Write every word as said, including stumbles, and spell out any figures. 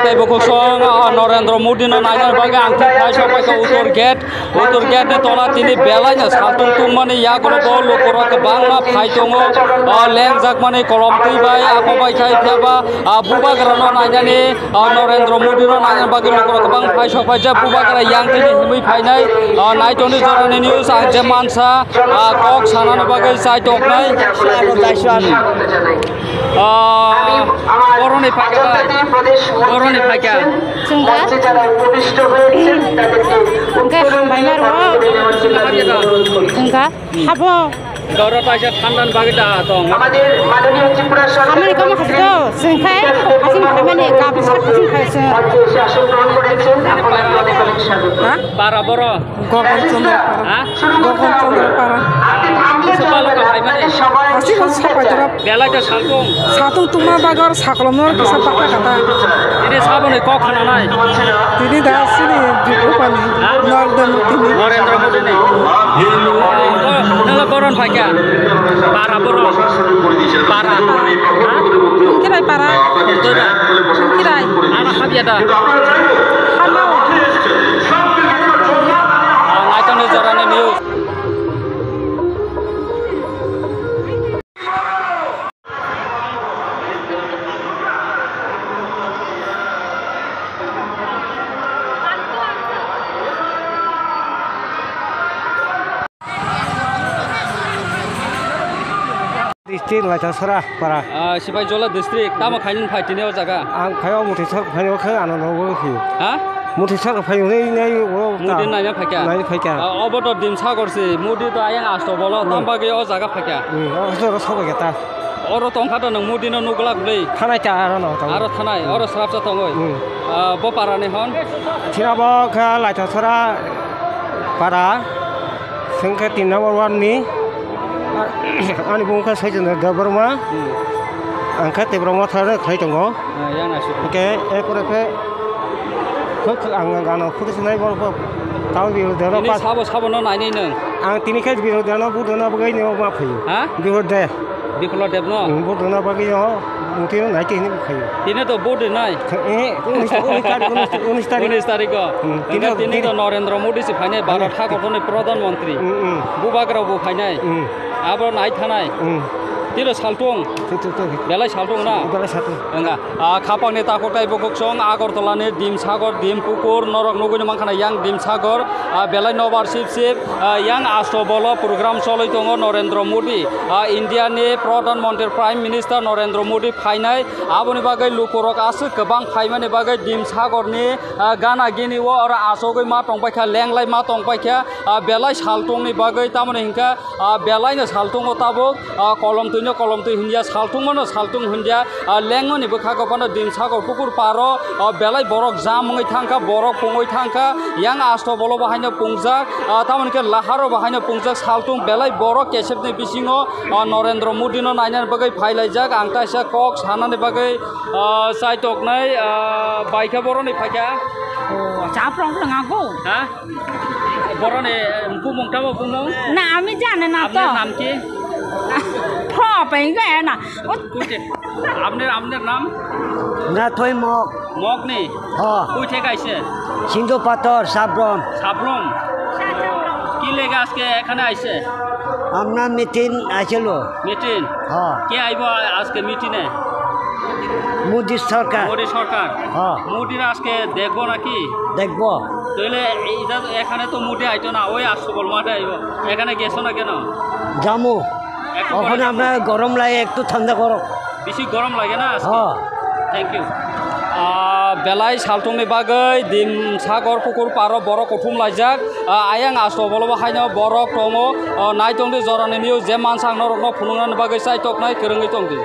Tei bo kosong, ah, Narendra Modi no naina bagwi ang thik phai sok phaikha Uttor Gate. Uttor Gate ni tola tini belai no saltung tungmani yagulo bo lukurok kwbangma phai tongo. Ah, lengjak mani kolom twi bai, abo bai khai phiya ba, ah, bubagra no nainani, ah, Narendra Modi no naina bagwi lukurok kwbang phai sok phaijak. Bubagra yang tini himwi phainai, ah, naitoni jorani news ang je mansa, ah, kok sanani bagwi chai toknai. Ah, boroni phaikha bai. Boroni phaikha. Chwngkha. Hwnkhe hambai ma rwo. Chwngkha. Habo. Gaura taisa thandan bagwi da tong. Hamani kamo khajito. Chwngkha. Hasing khamani kap sak hasing khaisa. Ha? Bara boro. Gogon Chandra Para. Ha? Gogon Chandra Para. Aswk balo ka phaimani? Aswk no sapai toro. Belai ta saltung. Saltung tungma bagor sakolom no kisa pakta kata. Ini saboni kok khananai. Tini da sini Upani. Ha? Narendra Modi ni. Narendra Modi ni. Nala boron phaikha. Para boron. Para. Ha? Kirai para. Kirai. Ana habia da. Halo. Naitongni jorani news. District Laithasora para. Ah, Sipaijala district, tamo khaini phai tini o jaga? Ang phai o Muthesor phai o khe ano no o khe. Ha? Muthesor phai o nei nei o ta. Mudi naina phaikha? Naina phaikha. Ah, obo to Dimsagor se, Mudi to ayang asto bolo, hmm, tam bagwi o jaga phaikha. Hmm, o jaga sok khe ta. Oro tongkha to nwng Mudi no nugla gulei. Thanai ta aro no tong. Aro thanai, hmm, oro srapsa tongoi. Hmm. Ah, bo para ni hwn? Thina bo khe Laithasora para. Sengkhe tin number one ni, ani bumung khe Saitendra Debbarma. Hmm. Ang khe Tipra Motha no khlai tongo. Ah, yang asuk. Hwnkhe, e pore khe, khuk ang gana photo sinai borok bo. Tamo birodhi no. Ini pas- sabo sabo no nainai nwng? Ang tini khe birodhi no vote rwna bagwi no ma phaio. Ha? Birodhi. Biplab Deb no? Hmm, vote rwna bagwi no, mungkin no nai tini phaio. Tini to vote rwnai? Eh, unis, unis tarik, unis, unis tarik. Unis tarik o. Hmm, hwnkhe tini to, tini to Narendra Modi se phainai, Bharat, hmm, hakotorni Pradhan Mantri. Hmm, hmm. Bubagra bo phainai. Hmm. Abo nai thanai. Hmm. Tini saltung. Tini, tini, tini. Belai saltung na? Belai saltung. Wngkha. Ah, khapangni takhuk tei bukhuk song Agartala ni Dimsagor, Dimpukur, norok nugwi mankha na yang Dimsagor, ah, belai nobar sip sip, ah, yang asto bolo program cholwi tongo Narendra Modi, ah, India ni Pradhan Mantri Prime Minister Narendra Modi phainai, aboni bagwi lukurok aswk kwbang phaimani bagwi Dimsagor ni, ah, gana gini o oro achugwi ma tongpaikha, lenglai ma tongpaikha, ah, belai saltungni bagwi, tamoni hinkha, ah, belai no saltungo tabuk, ah, kolom twi no kolom twi hinya, saltung mano saltung hinya, ah, lengmani bwkhago phano Dimsagor pukur paro, ah, belai borok jam wngwi thangkha, borok pungwi thangkha, yang asto bolo bo haino pungjak, ah, tamoni khe laharo bo haino pungjak, saltung belai borok kesepni bisingo, ah, Narendra Modi no nainani bagwi phailaijak, ang kaisa kok sanani bagwi, ah, chaitoknai, ah, baikha boroni phaikha. O, chap rok lwngago. Ha? Boroni, eh, bumung tamo bumung? না, আমি জানি না তো। আপনার নাম কি? ফপেঙ্গে না। ও কোথায়? আপনার, আপনার নাম? না, তুই মগ। মগ নি? হ। কই থেকে আইছে? সিন্ধু পাথর, সাবরম। সাবরম? কি লেগে আজকে এখানে আইছে? আপনার মিটিং আছিল। মিটিং? হ। কে আইব আজকে মিটিংয়ে? মোদী সরকার। মোদী সরকার? হ। মোদীর আজকে দেখবো নাকি? দেখবো। তাহলে এই যে এখানে তো মোদী আইতো না, ওই আশুবল মাঠে আইব। এখানে গেছো না কেন? যামু। একটু পরে ওখানে যাবো। আপনার গরম লাগে, একটু ঠান্ডা করো। বেশি গরম লাগে না আজকে? হ্যাঁ। Thank you. Ah, belai saltungni bagwi Dimsagor pukur paro borok kuthum laijak. Ah, ayang asto bolo bo haino borok tongo. Ah, naitongdi jorani news je mansa ang norokno phunuknani bagwi chaitoknai kwrwngwi tongdi.